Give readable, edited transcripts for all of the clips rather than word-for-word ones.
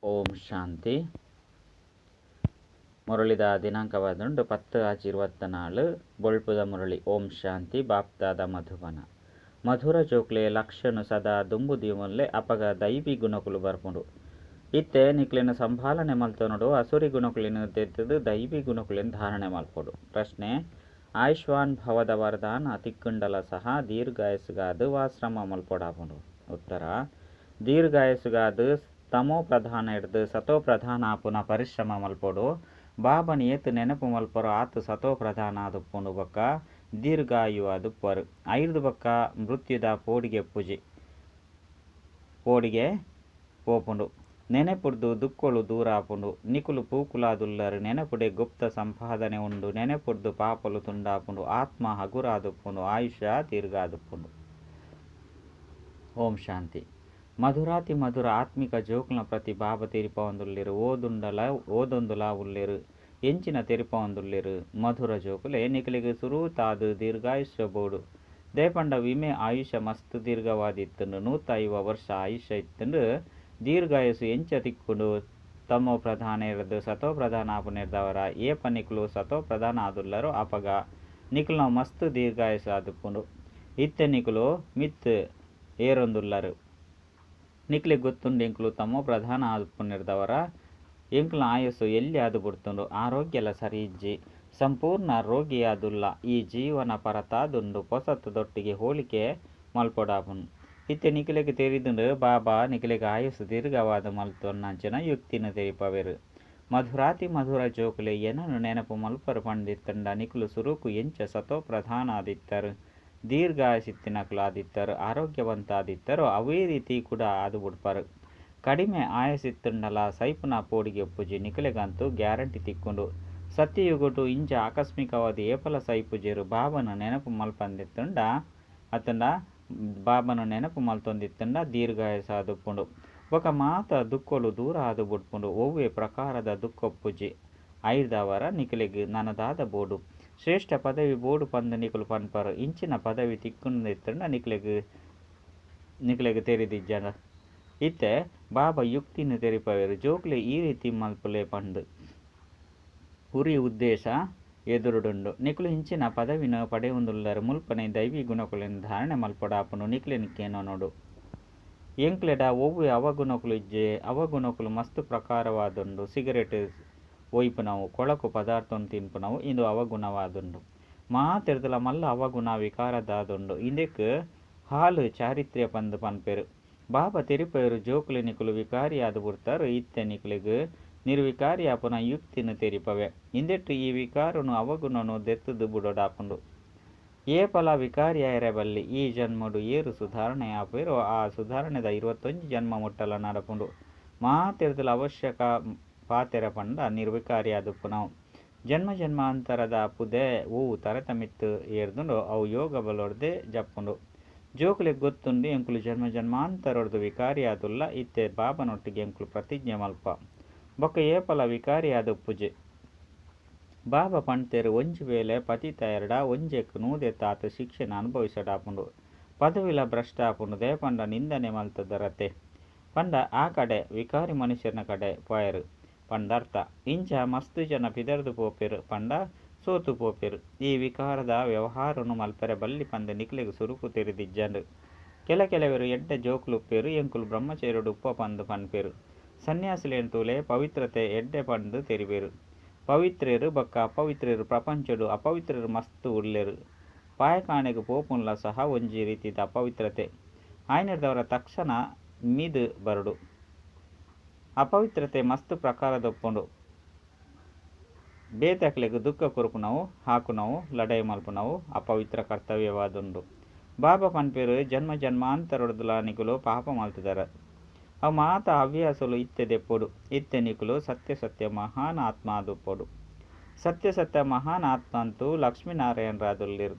ಓಂ ಶಾಂತಿ. ಮುರಳಿದ ದಿನಾಂಕವಾದುಂಡು 10/6/24. ಬೊಳ್ಪುದ ಮುರಳಿ. ಓಂ ಶಾಂತಿ. ಬಾಪ್ದಾದ ಮಧುಬನ. ಮಧುರ ಜೋಕ್ಲೆ ಲಕ್ಷ್ಯನು ಸದಾ ದುಂಬು ದೀವೊನ್ಲೆ, ಅಪಗ ದೈವಿ ಗುಣಕುಲು ಬರ್ಪುಂಡು. ಇತ್ತೆ ನಿಕ್ಲೆನ ಸಂಭಾಲನೆ ಮಲ್ತೊನೊಡು, ಅಸುರಿ ಗುಣಕುಲೆನ್ ದೆತ್ತುದು ದೈವಿ ಗುಣಕುಲೆನ್ ಧಾರಣೆ ಮಲ್ಪೊಡು. ಪ್ರಶ್ನೆ: ಆಯುಷ್ಮಾನ್ ಭವದ ವರದಾನ ತಿಕ್ಕುಂಡಲ ಸಹ ದೀರ್ಘಾಯಸ್ಸುಗಾದ್ ವಾ ಶ್ರಮ ಮಲ್ಪೊಡಾಪುಂಡು? ಉತ್ತರ: ದೀರ್ಘಾಯಸ್ಸುಗಾದ್ ತಮೋಪ್ರಧಾನರ್ದ್ ಸತೋಪ್ರಧಾನ ಆಪುನ ಪರಿಶ್ರಮ ಮಲ್ಪೊಡು. ಬಾಬನ್ ಏತ್ ನೆನಪು ಮಲ್ಪರೋ ಆತ್ ಸತೋಪ್ರಧಾನ ಆದುಪ್ಪುಂಡು ಬೊಕ್ಕ ದೀರ್ಘಾಯು ಆದುಪ್ಪುವರ್. ಐರ್ದ್ ಬೊಕ್ಕ ಮೃತ್ಯುದ ಪೋಡಿಗೆ ಇಪ್ಪುಜಿ, ಪೋಡಿಗೆ ಪೋಪುಂಡು. ನೆನಪುರ್ದ್ ದುಕ್ಕೊಲು ದೂರ ಆಪುಂಡು. ನಿಕುಲು ಪೂಕುಲಾದುಲ್ಲರ್, ನೆನಪುಡೇ ಗುಪ್ತ ಸಂಪಾದನೆ ಉಂಡು. ನೆನಪುರ್ದ್ ಪಾಪಲು ತುಂಡಾಪುಂಡು. ಆತ್ಮ ಹಗುರ ಆದುಪ್ಪುಂಡು, ಆಯುಷ್ಯ ದೀರ್ಘ ಆದುಪ್ಪುಂಡು. ಓಂ ಶಾಂತಿ. ಮಧುರಾತಿ ಮಧುರ ಆತ್ಮಿಕ ಜೋಕುಲ್ನ ಪ್ರತಿ ಬಾಬಾ ತೆರಿಪಾವೊಂದುಲ್ಲೆರ್, ಓದುಂಡಲ ಓದೊಂದುಲಾ ಉಲ್ಲೆರ್. ಎಂಚಿನ ತೆರಿಪಾವೊಂದುಲ್ಲೆರ್? ಮಧುರ ಜೋಕುಲೇ, ನಿಕಲೆಗ್ ಸುರುತಾದ್ ದೀರ್ಘಾಯುಷ್ಯ ಬೋಡು. ದಾಯೆ ಪಂಡ ವಿಮೆ ಆಯುಷ್ಯ ಮಸ್ತ್ ದೀರ್ಘವಾದಿತ್ತುಂಡು. 150 ವರ್ಷ ಆಯುಷ್ಯ ಇತ್ತುಂಡು. ದೀರ್ಘಾಯಸ್ಸು ಎಂಚ ತಿಕ್ಕುಂಡು? ತಮೋಪ್ರಧಾನರ್ದ್ ಸತೋಪ್ರಧಾನ ಆಪುನೆರ್ದಾವರ. ಏಪ ನಿಕುಲು ಸತೋಪ್ರಧಾನ ಆದುಲ್ಲರೋ ಅಪಗ ನಿಕಲ್ನವು ಮಸ್ತ್ ದೀರ್ಘಾಯಸ್ಸು ಆದುಪ್ಪುಂಡು. ಇತ್ತೆ ನಿಕುಲು ಮಿತ್ತ್ ಏರೊಂದುಲ್ಲರ್. ನಿಕ್ಲೆಗ್ ಗೊತ್ತುಂಡು ಎಂಕುಲು ತಮೋಪ್ರಧಾನ ಆದುಪ್ಪುನೆರ್ದಾವರ ಎಂಕ್ಲ್ನ ಆಯಸ್ಸು ಎಲ್ಯ ಆದ್ ಬುಡ್ತುಂಡು. ಆರೋಗ್ಯಲ ಸರಿ ಇಜ್ಜಿ. ಸಂಪೂರ್ಣ ರೋಗಿಯಾದುಲ್ಲ. ಈ ಜೀವನ ಪರತಾದುಂಡು, ಪೊಸತ್ ದೊಟ್ಟಿಗೆ ಹೋಲಿಕೆ ಮಲ್ಪೊಡಾಪುಂಡು. ಇತ್ತೆ ನಿಕಲೆಗ್ ತೆರಿದುಂಡು ಬಾಬಾ ನಿಕಲೆಗ್ ಆಯಸ್ಸು ದೀರ್ಘವಾದ್ ಮಲ್ತೊನ್ನಂಚಿನ ಯುಕ್ತಿನ್ ತೆರಿಪಾವೆರ್. ಮಧುರಾತಿ ಮಧುರ ಜೋಕುಲೇ, ಎನನ್ ನೆನಪು ಮಲ್ಪುವರ್ ಪಂದಿತ್ತುಂಡ ನಿಕುಲು ಸುರುಕು ಎಂಚ ಸತೋಪ್ರಧಾನ ಆದಿತ್ತರ್, ದೀರ್ಘಾಯಸ್ಸು ಇತ್ತಿನಕುಲು ಆದಿತ್ತರ್, ಆರೋಗ್ಯವಂತ ಆದಿತ್ತರೋ ಅವ್ವೇ ರೀತಿ ಕುಡ ಆದ್ ಬುಡ್ಪರ್. ಕಡಿಮೆ ಆಯಸ್ಸು ಇತ್ತುಂಡಲ ಸೈಪುನ ಪೋಡಿಗೆ ಉಪ್ಪುಜಿ. ನಿಕಲೆಗಂತೂ ಗ್ಯಾರಂಟಿ ತಿಕ್ಕುಂಡು. ಸತ್ಯಯುಗೊಟು ಇಂಚ ಆಕಸ್ಮಿಕವಾದ್ ಏಪಲ ಸೈಪುಜೆರ್. ಬಾಬಾನ ನೆನಪು ಮಲ್ಪಂದಿತ್ತುಂಡ ಅತ್ತುಂಡ ಬಾಬಾನ ನೆನಪು ಮಲ್ತೊಂದಿತ್ತುಂಡ ದೀರ್ಘಾಯಸ್ಸು ಆದುಪ್ಪುಂಡು. ಬೊಕ್ಕ ಮಾತ ದುಕ್ಕೊಲು ದೂರ ಆದ್ ಬುಡ್ಪುಂಡು. ಒವ್ವೇ ಪ್ರಕಾರದ ದುಃಖ ಉಪ್ಪುಜಿ. ಐರ್ದಾವರ ನಿಕಲೆಗ್ ನನ ದಾದ ಬೋಡು? ಶ್ರೇಷ್ಠ ಪದವಿ ಬೋಡು ಪಂದ್ ನಿಕುಲು ಪನ್ಪರ್. ಇಂಚಿನ ಪದವಿ ತಿಕ್ಕುಂದಿತ್ತುಂಡ ನಿಕಲೆಗ್ ತೆರಿದಿಜ್ಜಂಡ. ಇತ್ತೆ ಬಾಬಾ ಯುಕ್ತಿನ್ ತೆರಿಪಾವೆರ್, ಜೋಕುಲೇ ಈ ರೀತಿ ಮಲ್ಪುಲೆ ಪಂದ್. ಗುರಿ, ಉದ್ದೇಶ, ಎದುರುಡುಂಡು. ನಿಕುಲು ಇಂಚಿನ ಪದವಿನ್ ಪಡೆವೊಂದುಲ್ಲರ್. ಮುಲ್ಪನೇ ದೈವೀ ಗುಣಕುಲೆನ್ ಧಾರಣೆ ಮಲ್ಪೊಡಾಪುಂಡು. ನಿಕುಲೆನ್ ಕೇನೊನೊಡು, ಎಂಕ್ಲೆಡ ಒವ್ವೇ ಅವಗುಣಕುಲು ಇಜ್ಜೆ? ಅವಗುಣಕುಲು ಮಸ್ತ್ ಪ್ರಕಾರವಾದುಂಡು. ಸಿಗರೇಟ್ ಒಯಿಪುನವು, ಕೊಳಕು ಪದಾರ್ಥನ್ ತಿನ್ಪುನವು ಇಂದು ಅವಗುಣವಾದುಂಡು. ಮಾತೆರ್ದಲ ಮಲ್ಲ ಅವಗುಣ ವಿಕಾರದಾದುಂಡು. ಇಂದೆಕ್ ಹಾಳು ಚಾರಿತ್ರ್ಯ ಪಂದ್ ಪನ್ಪೆರ್. ಬಾಬಾ ತೆರಿಪಾವೆರ್, ಜೋಕುಲೇ ನಿಕುಲು ವಿಕಾರಿ ಆದ್ ಬುಡ್ತರ್. ಇತ್ತೆ ನಿಕಲೆಗ್ ನಿರ್ವಿಕಾರಿ ಆಪುನ ಯುಕ್ತಿನ್ ತೆರಿಪಾವೆ. ಇಂದೆಟ್ ಈ ವಿಕಾರನ್, ಅವಗುಣನ್, ದೆತ್ತ್ ದ್ ಬುಡೊಡಾಪುಂಡು. ಏಪಲಾ ವಿಕಾರಿ ಆಯೆರೆ ಬಲ್ಲಿ. ಈ ಜನ್ಮಡ್ ಏರ್ ಸುಧಾರಣೆ ಆಪೆರೋ ಆ ಸುಧಾರಣೆದ 21 ಜನ್ಮ ಮುಟ್ಟಲ ನಡಪುಂಡು. ಮಾತೆರ್ದಲ ಅವಶ್ಯಕ ಪಾತೆರ ಪಂಡ ನಿರ್ವಿಕಾರಿ ಆದುಪ್ಪುನವು. ಜನ್ಮ ಜನ್ಮಾಂತರದ ಪುದೆ ಒವ್ ತರೆತ ಮಿತ್ತ್ ಏರ್ದುಂಡೋ ಅವು ಯೋಗಬಲೊರ್ದೇ ಜಪ್ಪುಂಡು. ಜೋಕುಲೆಗ್ ಗೊತ್ತುಂಡು ಎಂಕುಲು ಜನ್ಮ ಜನ್ಮಾಂತರೊಡ್ದು ವಿಕಾರಿಯಾದುಲ್ಲ. ಇತ್ತೆ ಬಾಬನೊಟ್ಟಿಗೆ ಎಂಕುಲು ಪ್ರತಿಜ್ಞೆ ಮಲ್ಪ. ಬೊಕ್ಕ ಏಪಲ ವಿಕಾರಿ ಆದ್ ಉಪ್ಪುಜಿ. ಬಾಬಾ ಪಂತೆರ್, ಒಂಜಿ ವೇಳೆ ಪತಿತ ಆಯೆರ್ಡ ಒಂಜೆಕ್ ನೂದೆತಾತ್ ಶಿಕ್ಷೆನ್ ಅನುಭವಿಸೊಡಾಪುಂಡು. ಪದವಿಲ ಭ್ರಷ್ಟ ಆಪುಂಡು. ದಾಯೆ ಪಂಡ ನಿಂದನೆ ಮಲ್ತುದರತೆ. ಪಂಡ ಆ ಕಡೆ, ವಿಕಾರಿ ಮನುಷ್ಯೆರ್ನ ಕಡೆ, ಪೋಯರ್ ಪಂದ್ ಅರ್ಥ. ಇಂಚ ಮಸ್ತ್ ಜನ ಪಿದಡ್ದ್ ಪೋಪೆರ್ ಪಂಡ ಸೋತು ಪೋಪೆರ್. ಈ ವಿಕಾರದ ವ್ಯವಹಾರನ್ ಮಲ್ಪೆರೆ ಬಲ್ಲಿ ಪಂದ್ ನಿಕಲೆಗ್ ಸುರುಕು ತೆರಿದಿಜ್ಜಂಡ್. ಕೆಲ ಕೆಲವೆರ್ ಎಡ್ಡೆ ಜೋಕುಲು ಉಪ್ಪುವೆರ್, ಎಂಕುಲು ಬ್ರಹ್ಮಚರ್ಯಡ್ ಉಪ್ಪುವ ಪಂದ್ ಪನ್ಪೆರ್. ಸನ್ಯಾಸಿಲೆನ್ ತೂಲೆ, ಪವಿತ್ರತೆ ಎಡ್ಡೆ ಪಂದ್ ತೆರಿವೆರ್. ಪವಿತ್ರೆರ್ ಬೊಕ್ಕ ಅಪವಿತ್ರೆರ್ ಪ್ರಪಂಚಡ್ ಅಪವಿತ್ರೆರ್ ಮಸ್ತ್ ಉಲ್ಲೆರ್. ಪಾಯಿಖಾನೆಗ್ ಪೋಪುನಲ ಸಹ ಒಂಜಿ ರೀತಿದ ಅಪವಿತ್ರತೆ. ಆಯಿನೆಡ್ದಾವರ ತಕ್ಷಣ ಮೀದ್ ಬರೊಡು. ಅಪವಿತ್ರತೆ ಮಸ್ತ್ ಪ್ರಕಾರದ ಉಪ್ಪುಂಡು. ಬೇತೆಕ್ಲೆಗ್ ದುಃಖ ಕೊರ್ಪುನವು, ಹಾಕುನವು, ಲಡಾಯಿ ಮಲ್ಪುನವು ಅಪವಿತ್ರ ಕರ್ತವ್ಯವಾದುಂಡು. ಬಾಬಾ ಪನ್ಪೆರ್ ಜನ್ಮ ಜನ್ಮಾಂತರೊಡ್ದುಲಾ ನಿಕುಲು ಪಾಪ ಮಲ್ತುದರ್. ಅವು ಮಾತ ಹವ್ಯಾಸಲು ಇತ್ತೆ ದೆಪ್ಪೊಡು. ಇತ್ತೆ ನಿಕುಲು ಸತ್ಯ-ಸತ್ಯ ಮಹಾನ್ ಆತ್ಮ ಆದುಪ್ಪೊಡು. ಸತ್ಯ-ಸತ್ಯ ಮಹಾನ್ ಆತ್ಮ ಅಂತೂ ಲಕ್ಷ್ಮೀ-ನಾರಾಯಣರಾದುಲ್ಲೆರ್.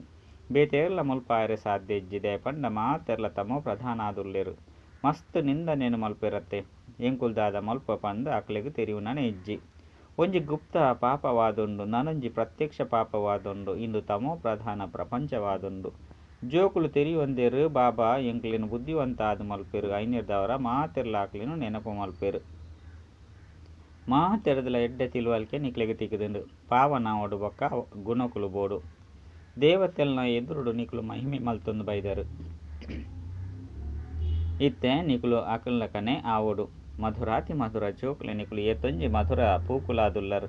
ಬೇತೆ ಏರ್ಲಾ ಮುಲ್ಪ ಆಯೆರೆ ಸಾಧ್ಯ ಇಜ್ಜಿ. ದಾಯೆ ಪಂಡ ಮಾತೆರ್ಲಾ ತಮೋಪ್ರಧಾನ ಆದುಲ್ಲೆರ್. ಮಸ್ತ್ ನಿಂದನೆನ್ ಮಲ್ಪುವೆರತ್ತೆ. ಎಂಕುಲು ದಾದ ಮಲ್ಪುವ ಪಂದ್ ಅಕ್ಲೆಗ್ ತೆರಿಯುನನೇ ಇಜ್ಜಿ. ಒಂಜಿ ಗುಪ್ತ ಪಾಪವಾದುಂಡು, ನನೊಂಜಿ ಪ್ರತ್ಯಕ್ಷ ಪಾಪವಾದುಂಡು. ಇಂದು ತಮೋಪ್ರಧಾನ ಪ್ರಪಂಚವಾದುಂಡು. ಜೋಕುಲು ತೆರಿಯೊಂದೆರ್ ಬಾಬಾ ಎಂಕ್ಲೆನ್ ಬುದ್ಧಿವಂತ ಆದ್ ಮಲ್ಪುವೆರ್. ಐನೆರ್ದಾವರ ಮಾತೆರ್ಲಾ ಅಕ್ಲೆನ್ ನೆನಪು ಮಲ್ಪುವೆರ್. ಮಾತೆಡ್ದಲ ಎಡ್ಡೆ ತಿಳುವಳಿಕೆ ನಿಕ್ಲೆಗ್ ತಿಕ್ಕ್ದ್ಂಡ್. ಪಾವನ ಆವೊಡು ಬೊಕ್ಕ ಗುಣೊಕುಲು ಬೋಡು. ದೇವತೆಲ್ನ ಎದುರುಡು ನಿಕುಲು ಮಹಿಮೆ ಮಲ್ತೊಂದು ಬೈದರ್. ಇತ್ತೆ ನಿಕುಲು ಅಕಲ್ನಲೆಕನೆ ಆವೊಡು. ಮಧುರಾತಿಮಧುರ ಜೋಕುಲೆ ನಿಕುಲು ಏತೊಂಜಿ ಮಧುರ ಪೂಕುಲಾದುಲ್ಲರ್.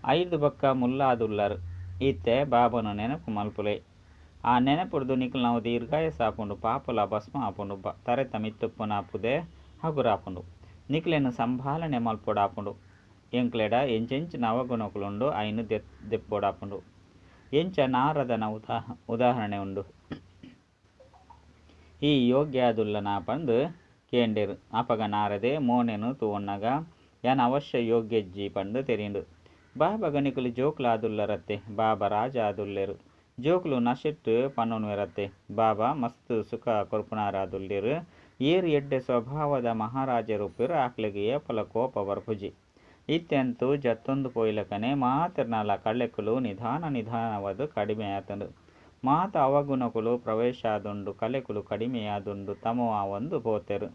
ಐಡ್ದ್ ಬೊಕ್ಕ ಮುಲ್ಲಾದುಲ್ಲರ್. ಇತ್ತೆ ಬಾಬಾನ ನೆನಪು ಮಲ್ಪುಲೆ. ಆ ನೆನಪುಡ್ದು ನಿಕಲ್ನವು ದೀರ್ಘಾಯಸ್ಸು ಆಪುಂಡು. ಪಾಪಲ ಭಸ್ಮ ಆಪುಂಡು. ತರೆತ ಮಿತ್ತುಪ್ಪುನ ಪುದೆ ಹಗುರಾಪುಂಡು. ನಿಕಲೆನ್ ಸಂಭಾಲನೆ ಮಲ್ಪೊಡಾಪುಂಡು. ಎಂಕ್ಲೆಡ ಎಂಚೆಂಚಿನ ಅವಗುಣಕುಲುಂಡೋ ಅಯಿನ್ ದೆಪ್ಪೊಡಾಪುಂಡು. ಎಂಚ ನಾರದನ ಉದಾಹರಣೆ ಉಂಡು. ಈ ಯೋಗ್ಯ ಆದುಲ್ಲನಾ ಪಂದ್ ಕೇಂಡೆರ್. ಅಪಗ ನಾರದೆ ಮೋನೆನ್ ತೂವೊನ್ನಗ ಯಾನ್ ಅವಶ್ಯ ಯೋಗ್ಯೆಜ್ಜಿ ಪಂದ್ ತೆರಿಂಡ್. ಬಾಬಾಗ್ ನಿಕುಲು ಜೋಕುಲಾದುಲ್ಲರತ್ತೆ. ಬಾಬಾ ರಾಜ ಆದುಲ್ಲೆರ್. ಜೋಕುಲು ನಶೆಟ್ ಪನೊನ್ವೆರತ್ತೆ. ಬಾಬಾ ಮಸ್ತ್ ಸುಖ ಕೊರ್ಪುನಾರಾದುಲ್ಲೆರ್. ಏರ್ ಎಡ್ಡೆ ಸ್ವಭಾವದ ಮಹಾರಾಜೆರ್ ಉಪ್ಪುವೆರ್ ಅಕ್ಲೆಗ್ ಏಪಲ ಕೋಪ ಬರ್ಪುಜಿ. ಇತ್ತೆ ಅಂತೂ ಜತ್ತೊಂದು ಪೋಯಿಲೆಕನೆ ಮಾತೆರ್ನಲ ಕಳೆಕುಲು ನಿಧಾನ-ನಿಧಾನವಾದ್ ಕಡಿಮೆ ಆತುಂಡು. ಮಾತ ಅವಗುಣಕುಲು ಪ್ರವೇಶ ಆದುಂಡು ಕಲೆಕುಲು ಕಡಿಮೆಯಾದುಂಡು ತಮೋ ಆವೊಂದು ಪೋತೆರ್.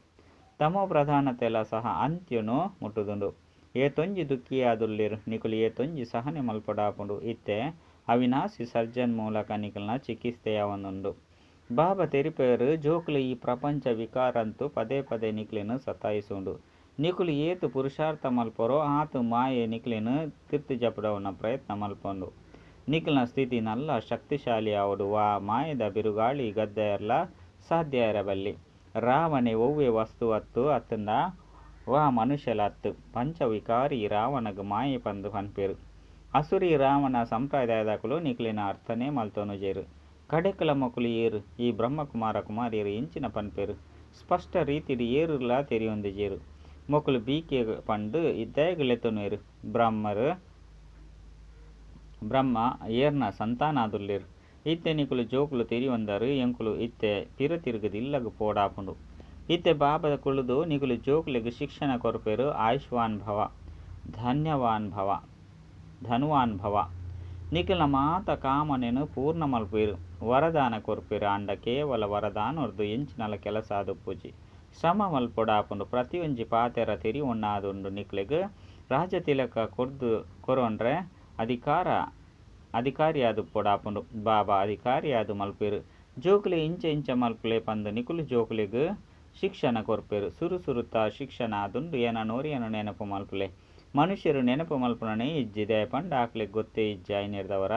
ತಮೋಪ್ರಧಾನತೆಲ ಸಹ ಅಂತ್ಯೊನು ಮುಟ್ಟುದುಂಡು. ಏತೊಂಜಿ ದುಃಖಿಯಾದುಲ್ಲೆರ್ ನಿಕುಲು ಏತೊಂಜಿ ಸಹನೆ ಮಲ್ಪೊಡಾಪುಂಡು. ಇತ್ತೆ ಅವಿನಾಶಿ ಸರ್ಜನ್ ಮೂಲಕ ನಿಕಲ್ನ ಚಿಕಿತ್ಸೆಯಾವೊಂದುಂಡು. ಬಾಬಾ ತೆರಿಪಾವೆರ್, ಜೋಕುಲೆ ಈ ಪ್ರಪಂಚ ವಿಕಾರಂತೂ ಪದೇ-ಪದೇ ನಿಕಲೆನ್ ಸತಾಯಿಸುಂಡು. ನಿಕುಲು ಏತ್ ಪುರುಷಾರ್ಥ ಮಲ್ಪುವರೋ ಆತ್ ಮಾಯೆ ನಿಕಲೆನ್ ತಿರ್ತ್ ಜಪುಡಾವುನ ಪ್ರಯತ್ನ ಮಲ್ಪುಂಡು. ನಿಕಲ್ನ ಸ್ಥಿತಿ ಮಲ್ಲ ಶಕ್ತಿಶಾಲಿ ಆವೊಡು ವಾ ಮಾಯೆದ ಬಿರುಗಾಳಿ ಗದ್ದಾಯೆರೆಲ ಸಾಧ್ಯ ಆಯೆರೆ ಬಲ್ಲಿ. ರಾವಣೆ ಒವ್ವೆ ವಸ್ತು ಅತ್ತ್ ಅತ್ತುಂಡ ವಾ ಮನುಷ್ಯೆಲ ಅತ್ತ್. ಪಂಚ ವಿಕಾರಿ ರಾವಣಗ್ ಮಾಯೆ ಪಂದ್ ಪನ್ಪೆರ್. ಅಸುರಿ ರಾವಣ ಸಂಪ್ರದಾಯದಕುಲು ನಿಕಲೆನ್ ಅರ್ಥನೇ ಮಲ್ತೊನುಜೆರ್. ಕಡೆಕ್ಲಾ ಮೊಕುಲು ಏರ್? ಈ ಬ್ರಹ್ಮಕುಮಾರ-ಕುಮಾರಿಯೆರ್ ಎಂಚಿನ ಪನ್ಪೆರ್? ಸ್ಪಷ್ಟ ರೀತಿಡ್ ಏರುಲಾ ತೆರಿಯೊಂದಿಜೆರ್. ಮೊಕುಲು ಬಿ.ಕೆ ಪಂಡ್ದ್ ದಾಯೆಗ್ ಲೆತ್ತೊನ್ವೆರ್? ಬ್ರಹ್ಮ ಏರ್ನ ಸಂತಾನ ಆದುಲ್ಲೆರ್? ಇತ್ತೆ ನಿಕುಲು ಜೋಕುಲು ತೆರಿಯೊಂದರ್ ಎಂಕುಲು ಇತ್ತೆ ಪಿರ ತಿರುಗುದು ಇಲ್ಲಗ್ ಪೋವೊಡಾಪುಂಡು. ಇತ್ತೆ ಬಾಬಾ ಕುಲ್ಲುದು ನಿಕುಲು ಜೋಕುಲೆಗ್ ಶಿಕ್ಷಣ ಕೊರ್ಪೆರ್ ಆಯುಷ್ಮಾನ್ ಭವ, ಧನ್ಯವಾನ್ ಭವ, ಧನವಾನ್ ಭವ. ನಿಕಲ್ನ ಮಾತ ಕಾಮನೆನ್ ಪೂರ್ಣ ಮಲ್ಪುವೆರ್. ವರದಾನ ಕೊರ್ಪೆರ್ ಆಂಡ ಕೇವಲ ವರದಾನೊರ್ದು ಎಂಚಿನಲ ಕೆಲಸ ಆದುಪ್ಪುಜಿ. ಶ್ರಮ ಮಲ್ಪೊಡಾಪುಂಡು. ಪ್ರತಿಯೊಂಜಿ ಪಾತೆರ ತೆರಿಯೊನ್ನಾದುಂಡು ನಿಕ್ಲೆಗ್ ರಾಜತಿಲಕ ಕೊರ್ದು ಕೊರೊನ್ರೆ ಅಧಿಕಾರಿಯಾದುಪ್ಪೊಡಾಪುಂಡು. ಬಾಬಾ ಅಧಿಕಾರಿಯಾದ್ ಮಲ್ಪುವೆರ್. ಜೋಕುಲೆ ಇಂಚ ಇಂಚ ಮಲ್ಪುಲೆ ಪಂದ್ ನಿಕುಲು ಜೋಕುಲೆಗ್ ಶಿಕ್ಷಣ ಕೊರ್ಪೆರ್. ಸುರು-ಸುರುತ ಶಿಕ್ಷಣ ಆದುಂಡು ಎನನ್ ಒರಿಯನ್ ನೆನಪು ಮಲ್ಪುಲೆ. ಮನುಷ್ಯೆರ್ ನೆನಪು ಮಲ್ಪುನನೇ ಇಜ್ಜಿ ದಾಯೆ ಪಂಡ ಅಕ್ಲೆಗ್ ಗೊತ್ತೇ ಇಜ್ಜಿ ಆಯಿನೆಡ್ದಾವರ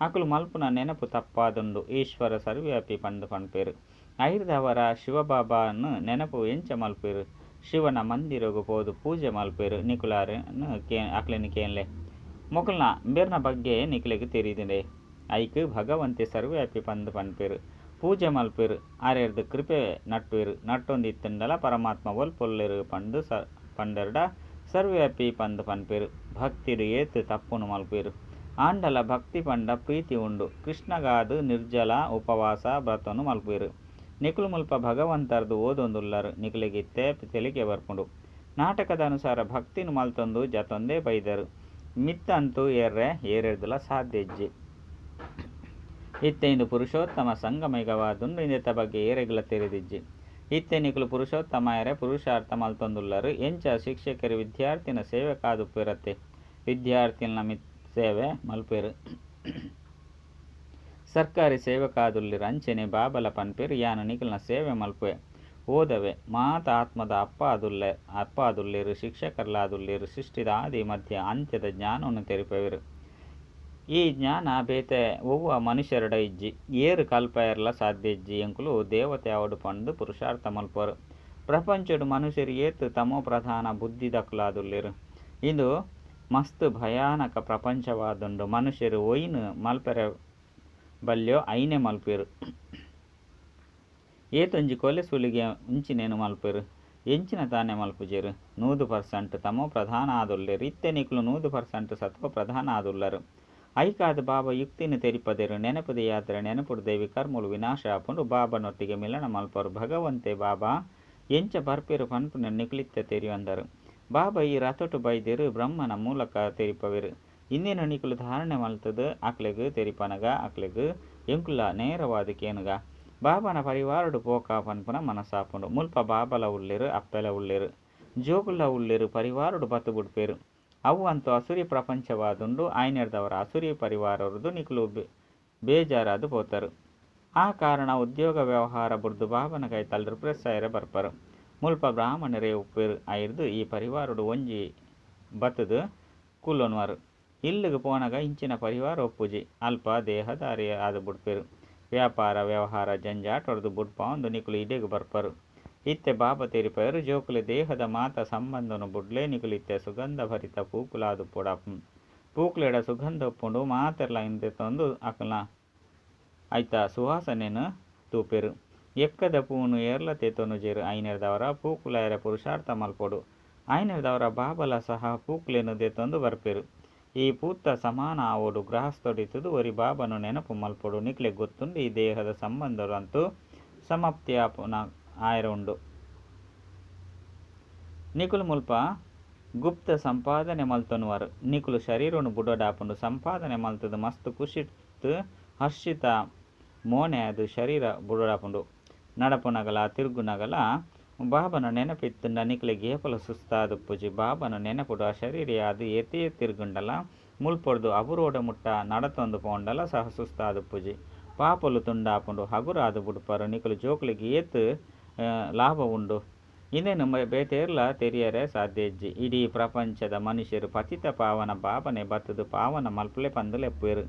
ಅಕುಲು ಮಲ್ಪುನ ನೆನಪು ತಪ್ಪಾದುಂಡು. ಈಶ್ವರ ಸರ್ವವ್ಯಾಪಿ ಪಂದ್ ಪನ್ಪೆರ್. ಐಡ್ದಾವರ ಶಿವಬಾಬಾನ್ ನೆನಪು ಎಂಚ ಮಲ್ಪುವೆರ್? ಶಿವನ ಮಂದಿರಗ್ ಪೋದು ಪೂಜೆ ಮಲ್ಪುವೆರ್. ನಿಕುಲು ಅಕ್ಲೆನ್ ಕೇನ್ಲೆ. ಮೊಕಲ್ನ ಇಂಬೆರ್ನ ಬಗ್ಗೆ ನಿಕ್ಲೆಗ್ ತೆರಿದುಂಡೆ. ಐಕ್ ಭಗವಂತೆ ಸರ್ವವ್ಯಾಪಿ ಪಂದ್ ಪನ್ಪೆರ್. ಪೂಜೆ ಮಲ್ಪುವೆರ್. ಅರೆರ್ದ್ ಕೃಪೆ ನಟ್ಟುವೆರ್. ನಟ್ಟೊಂದು ಇತ್ತುಂಡಲ ಪರಮಾತ್ಮ ಒಲ್ಪ ಉಲ್ಲೆರ್ ಪಂದ್ ಪಂಡೆರ್ಡ ಸರ್ವವ್ಯಾಪಿ ಪಂದ್ ಪನ್ಪೆರ್. ಭಕ್ತಿಡ್ ಏತ್ ತಪ್ಪುನು ಮಲ್ಪುವೆರ್. ಆಂಡಲ ಭಕ್ತಿ ಪಂಡ ಪ್ರೀತಿ ಉಂಡು. ಕೃಷ್ಣಗಾದ್ ನಿರ್ಜಲ, ಉಪವಾಸ, ವ್ರತನ್ ಮಲ್ಪುವೆರ್. ನಿಕುಲು ಮುಲ್ಪ ಭಗವಂತರ್ದ್ ಓದೊಂದುಲ್ಲರ್. ನಿಕಲೆಗ್ ಇತ್ತೆ ತೆಲಿಕೆ ಬರ್ಪುಂಡು. ನಾಟಕದ ಅನುಸಾರ ಭಕ್ತಿನ್ ಮಲ್ತೊಂದು ಜತ್ತೊಂದೆ ಬೈದರ್. ಮಿತ್ತ್ ಅಂತೂ ಏರ್ರೆ ಏರೆರ್ದಲ ಸಾಧ್ಯ ಇಜ್ಜಿ. ಇತ್ತೆ ಇಂದು ಪುರುಷೋತ್ತಮ ಸಂಗಮಯುಗವಾದುಂಡು. ಇಂದೆತ ಬಗ್ಗೆ ಏರೆಗ್ಲಾ ತೆರಿದಿಜ್ಜಿ. ಇತ್ತೆ ನಿಕುಲು ಪುರುಷೋತ್ತಮ ಆಯೆರೆ ಪುರುಷಾರ್ಥ ಮಲ್ತೊಂದುಲ್ಲರ್. ಎಂಚ ಶಿಕ್ಷಕೆರ್ ವಿದ್ಯಾರ್ಥಿನ ಸೇವಕ ಆದುಪ್ಪುವೆರತ್ತೆ. ವಿದ್ಯಾರ್ಥಿಲ್ನ ಸೇವೆ ಮಲ್ಪುವೆರ್. ಸರ್ಕಾರಿ ಸೇವಕ ಆದುಲ್ಲೆರ್. ಅಂಚನೆ ಬಾಬಾಲ ಪನ್ಪೆರ್ ಯಾನ್ ನಿಕಲ್ನ ಸೇವೆ ಮಲ್ಪುವೆ. ಓದಾವೆ. ಮಾತ ಆತ್ಮದ ಅಪ್ಪ ಆದುಲ್ಲೆರ್ ಶಿಕ್ಷಕರ್ಲಾ ಆದುಲ್ಲೆರ್. ಸೃಷ್ಟಿದ ಆದಿ ಮಧ್ಯ ಅಂತ್ಯದ ಜ್ಞಾನನ್ ತೆರಿಪಾವೆರ್. ಈ ಜ್ಞಾನ ಬೇತೆ ಒವ್ವಾ ಮನುಷ್ಯೆರೆಡ ಇಜ್ಜಿ. ಏರ್ ಕಲ್ಪಾಯೆರೆಲ ಸಾಧ್ಯ ಇಜ್ಜಿ. ಎಂಕುಲು ದೇವತೆ ಆವೊಡು ಪಂದ್ ಪುರುಷಾರ್ಥ ಮಲ್ಪುವರ್. ಪ್ರಪಂಚಡ್ ಮನುಷ್ಯೆರ್ ಏತ್ ತಮೋಪ್ರಧಾನ ಬುದ್ಧಿದಕುಲಾದುಲ್ಲೆರ್. ಇಂದು ಮಸ್ತ್ ಭಯಾನಕ ಪ್ರಪಂಚವಾದುಂಡು. ಮನುಷ್ಯೆರ್ ಒಯಿನ್ ಮಲ್ಪೆರೆ ಬಲ್ಲ್ಯೋ ಐನೆ ಮಲ್ಪುವೆರ್. ಏತೊಂಜಿ ಕೊಲೆ ಸುಲಿಗೆ ಇಂಚಿನೆನ್ ಮಲ್ಪುವೆರ್. ಎಂಚಿನ ದಾನೆ ಮಲ್ಪುಜೆರ್. 100% ತಮೋಪ್ರಧಾನ ಆದುಲ್ಲೆರ್. ಇತ್ತೆ ನಿಕುಲು 100% ಸತ್ವಪ್ರಧಾನ ಆದುಲ್ಲರ್. ಐಕಾದ್ ಬಾಬಾ ಯುಕ್ತಿನ್ ತೆರಿಪದೆರ್. ನೆನಪುದ ಯಾತ್ರೆ ನೆನಪುರ್ದೇ ವಿಕರ್ಮಲು ವಿನಾಶ ಆಪುಂಡು. ಬಾಬಾನೊಟ್ಟಿಗೆ ಮಿಲನ ಮಲ್ಪುವರ್. ಭಗವಂತೆ ಬಾಬಾ ಎಂಚ ಬರ್ಪೆರ್ ಪನ್ಪುನೆನ್ ನಿಕುಲು ಇತ್ತೆ ತೆರಿಯೊಂದರ್. ಬಾಬಾ ಈ ರಥೊಟು ಬೈದೆರ್ ಬ್ರಹ್ಮನ ಮೂಲಕ ತೆರಿಪಾವೆರ್. ಇಂದೆನ್ ನಿಕುಲು ಧಾರಣೆ ಮಲ್ತುದು ಅಕ್ಲೆಗ್ ತೆರಿಪಾನಗ ಅಕ್ಲೆಗ್ ಎಂಕುಲ್ಲ ನೇರವಾದ್ ಕೇನುಗ. ಬಾಬಾನ ಪರಿವಾರಡ್ ಪೋಕ ಪನ್ಪುನ ಮನಸ್ಸಾಪುಂಡು. ಮುಲ್ಪ ಬಾಬಾಲ ಉಲ್ಲೆರ್ ಅಪ್ಪೆಲ ಉಲ್ಲೆರ್. ಜೋಕುಲ್ಲ ಉಲ್ಲೆರ್ ಪರಿವಾರಡ್ ಬತ್ತ್ ಬುಡ್ಪೆರ್. ಅವ್ವು ಅಂತೂ ಅಸುರಿ ಪ್ರಪಂಚವಾದುಂಡು. ಆಯಿನೆಡ್ದಾವರ ಅಸುರಿ ಪರಿವಾರೊರ್ದು ನಿಕುಲು ಬೇಜಾರಾದ್ ಪೋತರ್. ಆ ಕಾರಣ ಉದ್ಯೋಗ ವ್ಯವಹಾರ ಬುಡ್ದು ಬಾಬನ ಕೈತಲ್ ರಿಫ್ರೆಶ್ ಆಯೆರೆ ಬರ್ಪರ್. ಮುಲ್ಪ ಬ್ರಾಹ್ಮಣರೇ ಉಪ್ಪುವೆರ್. ಅಯಿರ್ದ್ ಈ ಪರಿವಾರೊಡು ಒಂಜಿ ಬತ್ತ್ದ್ ಕುಲ್ಲೊನುವರ್. ಇಲ್ಲುಗ್ ಪೋನಗ ಇಂಚಿನ ಪರಿವಾರ ಉಪ್ಪುಜಿ. ಅಲ್ಪ ದೇಹದಾರಿ ಆದ್ ಬುಡ್ಪೆರ್. ವ್ಯಾಪಾರ ವ್ಯವಹಾರ ಜಂಜಾಟೊರ್ದು ಬುಡ್ಪಾವೊಂದು ನಿಕುಲು ಇಡೆಗ್ ಬರ್ಪರ್. ಇತ್ತೆ ಬಾಬಾ ತೆರಿಪಾಯೆರ್, ಜೋಕುಲೆ ದೇಹದ ಮಾತ ಸಂಬಂಧೊನು ಬುಡ್ಲೆ ನಿಕುಲು ಇತ್ತೆ ಸುಗಂಧಭರಿತ ಪೂಕುಲಾದುಪ್ಪೊಡಾಪುಂಡು. ಪೂಕುಲೆಡ ಸುಗಂಧ ಉಪ್ಪುಂಡು. ಮಾತೆರ್ಲಾ ಅಯಿನ್ ದೆತೊಂದು ಅಕಲ್ನ ಅಯಿತ ಸುವಾಸನೆನ್ ತೂಪೆರ್. ಎಕ್ಕದ ಪೂನು ಏರ್ಲಾ ದೆತೊನುಜೆರ್. ಆಯಿನೆಡ್ದಾವರ ಪೂಕುಲಾಯೆರೆ ಪುರುಷಾರ್ಥ ಮಲ್ಪೊಡು. ಆಯಿನೆಡ್ದಾವರ ಬಾಬಾಲ ಸಹ ಪೂಕುಲೆನ್ ದೆತೊಂದು ಬರ್ಪೆರ್. ಈ ಪೂತ ಸಮಾನ ಆವೊಡು. ಗೃಹಸ್ಥಡಿತ್ತುದು ಒರಿ ಬಾಬಾನ ನೆನಪು ಮಲ್ಪೊಡು. ನಿಕಲೆಗ್ ಗೊತ್ತುಂಡು ಈ ದೇಹದ ಸಂಬಂಧೊಲಂತೂ ಸಮಾಪ್ತಿ ಆಪುನ ಆಯೆರೆ ಉಂಡು. ನಿಕುಲು ಮುಲ್ಪ ಗುಪ್ತ ಸಂಪಾದನೆ ಮಲ್ತೊನುವರ್. ನಿಕುಲು ಶರೀರೊನು ಬುಡೊಡಾಪುಂಡು. ಸಂಪಾದನೆ ಮಲ್ತುದು ಮಸ್ತ್ ಖುಷಿಟ್ ಹರ್ಷಿತ ಮೋನೆ ಆದ್ ಶರೀರ ಬುಡೊಡಾಪುಂಡು. ನಡಪುನಗಲ ತಿರುಗುನಗಲ ಬಾಬಾನ ನೆನಪು ಇತ್ತುಂಡ ನಿಕಲೆಗ್ ಏಪಲ ಸುಸ್ತಾದುಪ್ಪುಜಿ. ಬಾಬಾನ ನೆನಪುಡು ಅಶರೀರಿ ಆದ್ ಏತೇ ತಿರುಗುಂಡಲ ಮುಲ್ಪೊರ್ದು ಅಬುರೋಡ ಮುಟ್ಟ ನಡತೊಂದು ಪೋಂಡಲ ಸಹ ಸುಸ್ತಾದುಪ್ಪುಜಿ. ಪಾಪೊಲು ತುಂಡಾಪುಂಡು. ಹಗುರಾದ್ ಬುಡ್ಪರ್. ನಿಕುಲು ಜೋಕುಲೆಗ್ ಏತ್ ಲಾಭ ಉಂಡು. ಇಂದೆನ್ ಬೇತೇರ್ಲಾ ತೆರಿಯರೆ ಸಾಧ್ಯ ಇಜ್ಜಿ. ಇಡೀ ಪ್ರಪಂಚದ ಮನುಷ್ಯೆರ್ ಪತಿತ ಪಾವನ ಬಾಬಾನೇ ಬತ್ತುದು ಪಾವನ ಮಲ್ಪುಲೆ ಪಂದ್ ಲೆಪ್ಪುವೆರ್.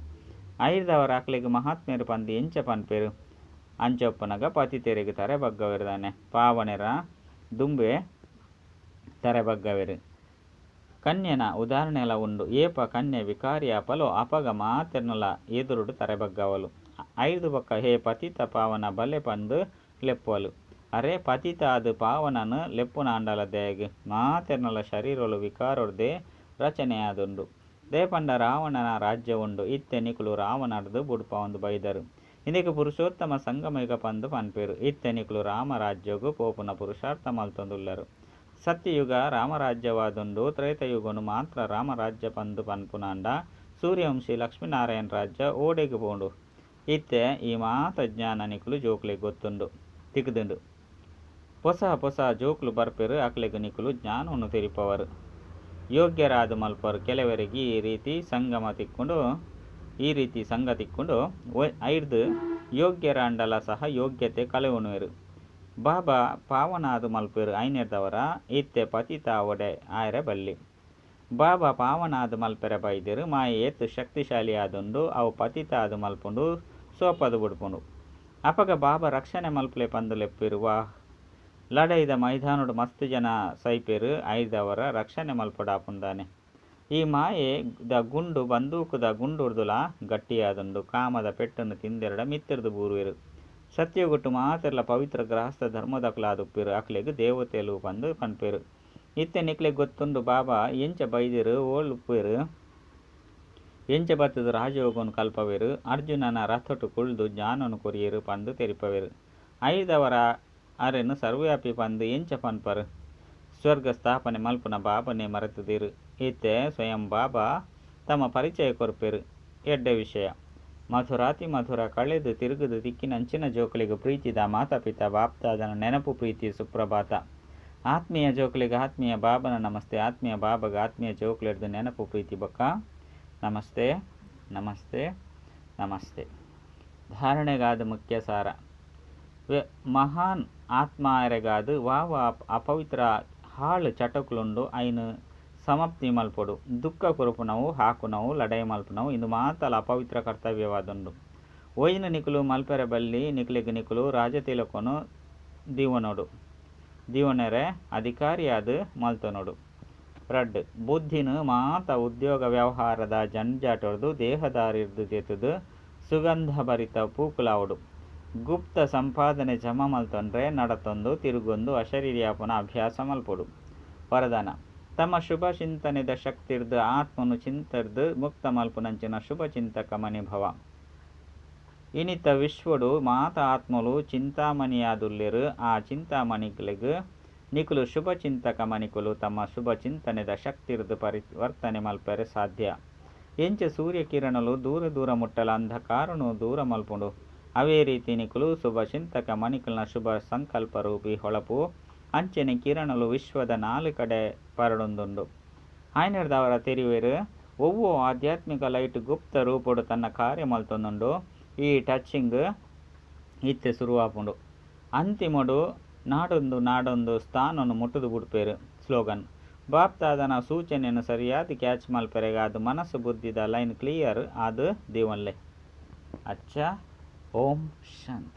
ಆಯಿರ್ದಾವರ ಅಕ್ಲೆಗ್ ಮಹಾತ್ಮೆರ್ ಪಂದ್ ಎಂಚ ಪನ್ಪೆರ್. ಅಂಚ ಉಪ್ಪುನಗ ಪತಿತೆರೆಗ್ ತರೆ ಬಗ್ಗಾವೆರ್ ದಾನೆ. ಪಾವನೆರ ದುಂಬೇ ತರೆ ಬಗ್ಗಾವೆರ್. ಕನ್ಯೆನ ಉದಾಹರಣೆಲ ಉಂಡು. ಏಪ ಕನ್ಯೆ ವಿಕಾರಿ ಆಪಲೋ ಅಪಗ ಮಾತೆರ್ನಲ ಎದುರುಡು ತರೆ ಬಗ್ಗಾವಲ್. ಆಯಿರ್ದ್ ಬೊಕ್ಕ ಹೇ ಪತಿತ ಪಾವನ ಬಲೆ ಪಂದ್ ಲೆಪ್ಪುವಲ್. ಅರೇ ಪತಿತ ಆದ್ ಪಾವನನ್ ಲೆಪ್ಪುನಾಂಡಲ ದಾಯೆಗ್. ಮಾತೆರ್ನಲ ಶರೀರೊಲು ವಿಕಾರೊರ್ದೇ ರಚನೆ ಆದುಂಡು. ದಾಯೆ ಪಂಡ ರಾವಣನ ರಾಜ್ಯ ಉಂಡು. ಇತ್ತೆ ನಿಕುಲು ರಾವಣರ್ದ್ ಬುಡ್ಪಾವೊಂದು ಬೈದರ್. ಇಂದೆಕ್ ಪುರುಷೋತ್ತಮ ಸಂಗಮಯುಗ ಪಂದ್ ಪನ್ಪೆರ್. ಇತ್ತೆ ನಿಕುಲು ರಾಮ ರಾಜ್ಯೊಗು ಪೋಪುನ ಪುರುಷಾರ್ಥ ಮಲ್ತೊಂದುಲ್ಲರ್. ಸತ್ಯಯುಗ ರಾಮರಾಜ್ಯವಾದುಂಡು. ತ್ರೇತಾಯುಗೊನು ಮಾತ್ರ ರಾಮರಾಜ್ಯ ಪಂದ್ ಪನ್ಪುನಾಂಡ ಸೂರ್ಯವಂಶಿ ಲಕ್ಷ್ಮೀ-ನಾರಾಯಣ ರಾಜ್ಯ ಓಡೆಗ್ ಪೋಂಡು. ಇತ್ತೆ ಈ ಮಾತ ಜ್ಞಾನ ನಿಕುಲು ಜೋಕುಲೆಗ್ ಗೊತ್ತುಂಡು ತಿಕ್ದ್ಂಡ್. ಪೊಸ ಪೊಸ ಜೋಕುಲು ಬರ್ಪೆರ್ ಅಕ್ಲೆಗ್ ನಿಕುಲು ಜ್ಞಾನೊನು ತೆರಿಪಾವರ್. ಯೋಗ್ಯರಾದ್ ಮಲ್ಪುವರ್. ಕೆಲವೆರೆಗ್ ಈ ರೀತಿ ಸಂಗಮ ತಿಕ್ಕುಂಡು ಈ ರೀತಿ ಸಂಘ ತಿಕ್ಕುಂಡು ಅಯಿರ್ದ್ ಯೋಗ್ಯರಾಂಡಲ ಸಹ ಯೋಗ್ಯತೆ ಕಳೆವೊನುವೆರ್. ಬಾಬಾ ಪಾವನ ಆದ್ ಮಲ್ಪುವೆರ್. ಆಯಿನೆಡ್ದಾವರ ಇತ್ತೆ ಪತಿತ ಆವಡೆ ಆಯೆರೆ ಬಲ್ಲಿ. ಬಾಬಾ ಪಾವನ ಆದ್ ಮಲ್ಪೆರೆ ಬೈದೆರ್. ಮಾಯೆ ಏತ್ ಶಕ್ತಿಶಾಲಿ ಆದುಂಡು ಅವು ಪತಿತ ಆದ್ ಮಲ್ಪುಂಡು ಸೋಪಾದ್ ಬುಡ್ಪುಂಡು. ಅಪಗ ಬಾಬಾ ರಕ್ಷಣೆ ಮಲ್ಪುಲೆ ಪಂದ್ ಲೆಪ್ಪುವೆರ್. ವಾಹ್! ಲಡಾಯಿದ ಮೈದಾನೊಡು ಮಸ್ತ್ ಜನ ಸೈಪೆರ್. ಆಯಿರ್ದಾವರ ರಕ್ಷಣೆ ಮಲ್ಪೊಡಾಪುಂಡು ದಾನೆ. ಈ ಮಾಯೆ ದ ಗುಂಡು ಬಂದೂಕುದ ಗುಂಡುರ್ದುಲಾ ಗಟ್ಟಿಯಾದುಂಡು. ಕಾಮದ ಪೆಟ್ಟುನು ತಿಂದೆರ್ಡ ಮಿತ್ತುರ್ದ್ ಬೂರುವೆರ್. ಸತ್ಯಯುಗಟ್ ಮಾತೆರ್ಲಾ ಪವಿತ್ರ ಗೃಹಸ್ಥ ಧರ್ಮದಕುಲಾದುಪ್ಪುವೆರ್. ಅಕ್ಲೆಗ್ ದೇವತೆಲು ಪಂದ್ ಪನ್ಪೆರ್. ಇತ್ತೆ ನಿಕ್ಲೆಗ್ ಗೊತ್ತುಂಡು ಬಾಬಾ ಎಂಚ ಬೈದೆರ್ ಓಲು ಉಪ್ಪುವೆರ್. ಎಂಚ ಬತ್ತುದು ರಾಜಯೋಗನ್ ಕಲ್ಪಾವೆರ್. ಅರ್ಜುನನ ರಥೊಟು ಕುಲ್ದು ಜ್ಞಾನೊನು ಕೊರಿಯೆರ್ ಪಂದ್ ತೆರಿಪಾವೆರ್. ಆಯಿರ್ದಾವರ ಅರೆನ್ ಸರ್ವವ್ಯಾಪಿ ಪಂದ್ ಎಂಚ ಪನ್ಪರ್. ಸ್ವರ್ಗ ಸ್ಥಾಪನೆ ಮಲ್ಪುನ ಬಾಬಾನೇ ಮರೆತುದೆರ್. ಇತ್ತೆ ಸ್ವಯಂ ಬಾಬಾ ತಮ್ಮ ಪರಿಚಯ ಕೊರ್ಪೆರ್. ಎಡ್ಡೆ ವಿಷಯ. ಮಧುರಾತಿಮಧುರ ಕಳೆದ್ ತಿರುಗುದು ತಿಕ್ಕಿನಂಚಿನ ಜೋಕುಲೆಗ್ ಪ್ರೀತಿದ ಮಾತಾ-ಪಿತಾ ಬಾಪ್ದಾದನ ನೆನಪು ಪ್ರೀತಿ ಸುಪ್ರಭಾತ. ಆತ್ಮೀಯ ಜೋಕುಲೆಗ್ ಆತ್ಮೀಯ ಬಾಬನ ನಮಸ್ತೆ. ಆತ್ಮೀಯ ಬಾಬಾಗ್ ಆತ್ಮೀಯ ಜೋಕುಲೆಡ್ದ್ ನೆನಪು ಪ್ರೀತಿ ಬೊಕ್ಕ ನಮಸ್ತೆ ನಮಸ್ತೆ ನಮಸ್ತೆ. ಧಾರಣೆಗಾದ ಮುಖ್ಯ ಸಾರ. ಮಹಾನ್ ಆತ್ಮಾಯೆರೆಗಾದ್ ವಾ ವಾ ಅಪವಿತ್ರ ಹಾಳು ಚಟಕುಲುಂಡು ಅಯಿನ್ ಸಮಾಪ್ತಿ ಮಲ್ಪೊಡು. ದುಃಖ ಕೊರ್ಪುನವು ಹಾಕುನವು ಲಡಾಯಿ ಮಲ್ಪುನವು ಇಂದು ಮಾತಲ ಅಪವಿತ್ರ ಕರ್ತವ್ಯವಾದುಂಡು. ಒಯಿನ್ ನಿಕುಲು ಮಲ್ಪೆರೆ ಬಲ್ಲಿ ನಿಕಲೆಗ್ ನಿಕುಲು ರಾಜತಿಲಕೊನು ದೀವೊನೊಡು. ದೀವೊನೆರೆ ಅಧಿಕಾರಿಯಾದ್ ಮಲ್ತೊನೊಡು. ರಡ್ಡ್. ಬುದ್ಧಿನ್ ಮಾತ ಉದ್ಯೋಗ ವ್ಯವಹಾರದ ಜಂಜಾಟೊರ್ದು ದೇಹದಾರಿರ್ದ್ ದೆತ್ತುದು ಸುಗಂಧಭರಿತ ಪೂಕುಲಾವೊಡು. ಗುಪ್ತ ಸಂಪಾದನೆ ಜಮಾ ಮಲ್ತೊನ್ರೆ ನಡತೊಂದು ತಿರುಗೊಂದು ಅಶರೀರಿ ಆಪುನ ಅಭ್ಯಾಸ ಮಲ್ಪೊಡು. ವರದಾನ, ತಮ್ಮ ಶುಭ ಚಿಂತನೆದ ಶಕ್ತಿರ್ದ್ ಆತ್ಮೊನು ಚಿಂತೆರ್ದ್ ಮುಕ್ತ ಮಲ್ಪುನಂಚಿನ ಶುಭ ಚಿಂತಕ ಮಣಿ ಭವ. ಇನಿತ ವಿಶ್ವೊಡು ಮಾತ ಆತ್ಮೊಲು ಚಿಂತಾಮಣಿಯಾದುಲ್ಲೆರ್. ಆ ಚಿಂತಾಮಣಿಗ್ಲೆಗ್ ನಿಕುಲು ಶುಭ ಚಿಂತಕ ಮಣಿಕುಲು ತಮ್ಮ ಶುಭ ಚಿಂತನೆದ ಶಕ್ತಿರ್ದ್ ಪರಿವರ್ತನೆ ಮಲ್ಪೆರೆ ಸಾಧ್ಯ. ಎಂಚ ಸೂರ್ಯ ಕಿರಣಲು ದೂರ ದೂರ ಮುಟ್ಟಲ ಅಂಧಕಾರನ್ ದೂರ ಮಲ್ಪುಂಡು ಅವೇ ರೀತಿ ನಿಕುಲು ಶುಭ ಚಿಂತಕ ಮಣಿಕುಲ್ನ ಶುಭ ಸಂಕಲ್ಪ ರೂಪಿ ಹೊಳಪು ಅಂಚನೆ ಕಿರಣಲು ವಿಶ್ವದ ನಾಲ್ ಕಡೆ ಪರಡೊಂದುಂಡು. ಆಯಿನೆಡ್ದಾವರ ತೆರಿಯುವೆರ್, ಒವ್ವೊ ಆಧ್ಯಾತ್ಮಿಕ ಲೈಟ್ ಗುಪ್ತ ರೂಪೊಡು ತನ್ನ ಕಾರ್ಯ ಮಲ್ತೊಂದುಂಡು. ಈ ಟಚಿಂಗ್ ಇತ್ತೆ ಸುರುವಾಪುಂಡು. ಅಂತಿಮೊಡು ನಾಡೊಂದು ನಾಡೊಂದು ಸ್ಥಾನೊನು ಮುಟ್ಟುದು ಬುಡ್ಪೆರ್. ಸ್ಲೋಗನ್, ಬಾಪ್ತಾದನ ಸೂಚನೆನ್ ಸರಿಯಾದ್ ಕ್ಯಾಚ್ ಮಲ್ಪೆರೆಗಾದ್ ಮನಸ್ಸು ಬುದ್ಧಿದ ಲೈನ್ ಕ್ಲಿಯರ್ ಆದ್ ದೀವೊನ್ಲೆ. ಅಚ್ಚಾ, ಓಂ ಶಾಂತಿ.